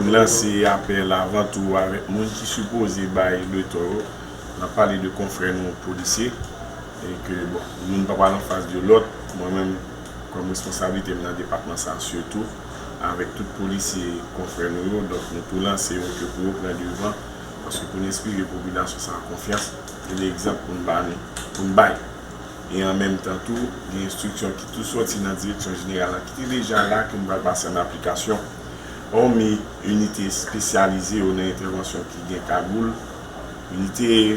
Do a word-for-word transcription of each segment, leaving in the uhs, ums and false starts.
Lanse apèl avan tou avèk moun ki sipoze bay letò yo. N ap pale de konfrè nou polisye e ke, bon, youn pa pral anfas de lòt. Mwen menm, kòm responsablite m nan depatman sa a, sitou avèk tout polisye konfrè nou yo, donk, nou tou lanse yo ke pou yo pran devan, paske pou n enspire popilasyon sa a konfyans, gen de egzanp pou n ba nou, pou n bay. E an menm tan tou, gen enstriksyon ki tou sòti nan direksyon jeneral la, ki te deja la, ke nou pral pase an aplikasyon. Òmi inite espesyalize yo nan entèvansyon ki gen kagoul, inite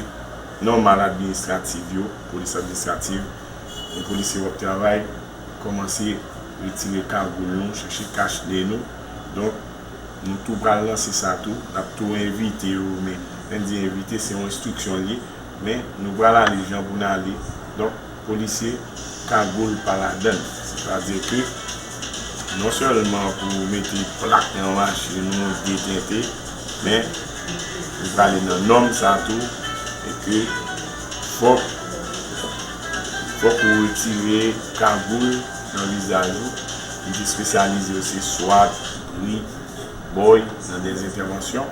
nòmal administrativ yo, polis administrativ, yon polisye w ap travay, kòmanse retire kagoul nou, chèche kach ne nou. Donk, nou tou pral lanse sa tou. N ap tou envite yo, men lè n di envite, se yon enstriksyon l ye. Men nou pral ale jan pou n ale. Donk, polisye, kagoul pa ladan l. Sètadi ke non sèlman pou mete plak nan machin ou detente, men nou prale nan nòm sa tou, e ke fòk, fòk ou retire kagoul nan vizaj ou. Li te espesyalize yo se swat, bri, bòy nan dèz entèvansyon,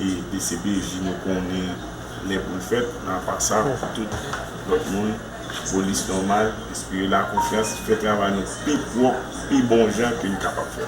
e D C P J nou konnen lè pou l fèt, men apa sa, tout lòt moun, polis nòmal, enspire la konfyans, fè travay nou pi pwòp, pi bon jan ke n kapab fè.